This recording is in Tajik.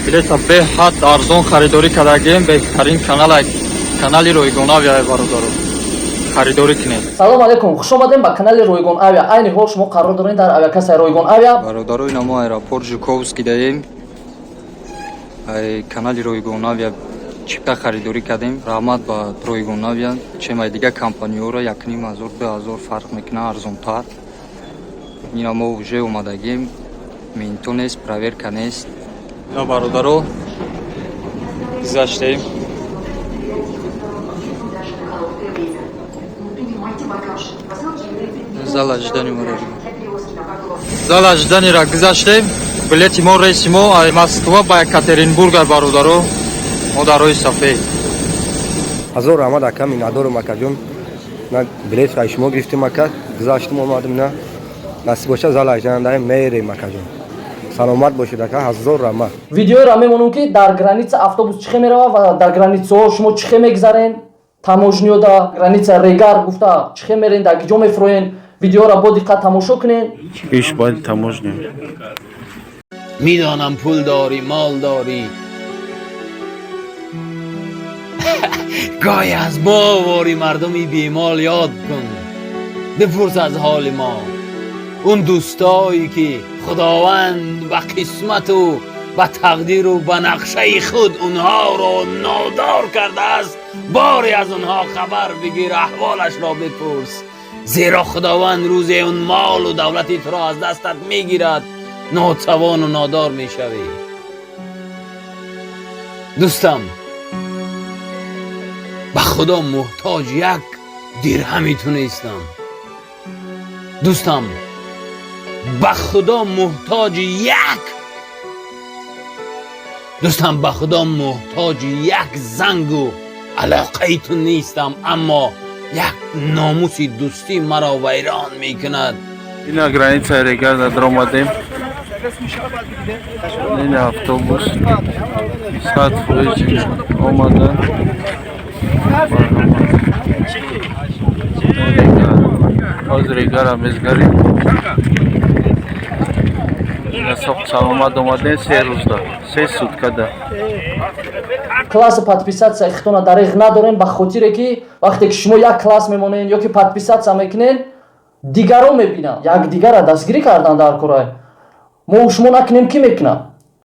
Билета беҳад арзон харидорӣ кардагем. Беҳтарин канал, канали Ройгон Авиа, бародаро, харидорӣ кунед. Салом алейкум, хуш омадем ба канали Ройгон Авиа. Айни ҳол шумо қарор доред дар авиакассаи Ройгон Авиа. Бародаро, ина мо аэропорт Жуковский даем. Ай канали Ройгон Авиа чипта харидорӣ кардем. Раҳмат ба Ройгон Авиа. Чем ай дигар компаниҳоро 1500, 2000 фарқ мекунад, арзонтар. Ина мо уже омадагем, менто нест, проверка нест. Ина, бародаро, гузаштем. Зал ожидания моро, зал ожидания ра гузаштем. Билети мо, рейси мо ай Москва ба Екатеринбург. Бародаро, мо дар роҳи сафед. Ҳазор раҳмат, ака, миннатдорум, акаҷон. На билет ай шумо гирифтем, ака, гузаштем, омадем. На, насиб боша, зал ожидания мерем, акаҷон. Саломат бошед, ака, ҳазор раҳмат. Видеоро мемонем, ки дар граница автобус чӣ хел мерава ва дар границаҳо шумо чӣ хел мегзарен, таможня да граница Регар гуфта чӣ хел мерен, дар киҷо мефуроен. Видеоро бо диққат тамошо кунен. Иш бояд таможня. میدانم پول داری، مال داری، گاهی از ما واری مردمی بیمال یاد کن، بپرس از حال ما. اون دوستایی که خداوند به قسمت و به تقدیر و به نقشه خود اونها را نادار کرده است، باری از اونها خبر بگیر، احوالش را بپرس، زیرا خداوند روز اون مال و دولتی تو را از دستت میگیرد، ناتوان و نادار میشوی. دوستم، به خدا محتاج یک درهمی تو نیستم. دوستم، به خدا محتاج یک دوستم، به خدا محتاج یک زنگ و علاقه تو نیستم، اما یک ناموس دوستی مرا ویران میکند. Ина граница Регар даромадем. Ин автобус 100% омада. Барнома. Регар. Ҳозир Регара мезгарем. Ина соқ саломат омадем 3 рӯзда. 3 суткада. Класси подписаться ихтона дареғ надорем, ба хотире ки вақте ки шумо як класс мемонен ё ки подписаться мекунен, дигаро мебинанд. Якдигара дастгирӣ кардан дар корай. Мо шумо накунем, кӣ мекунад?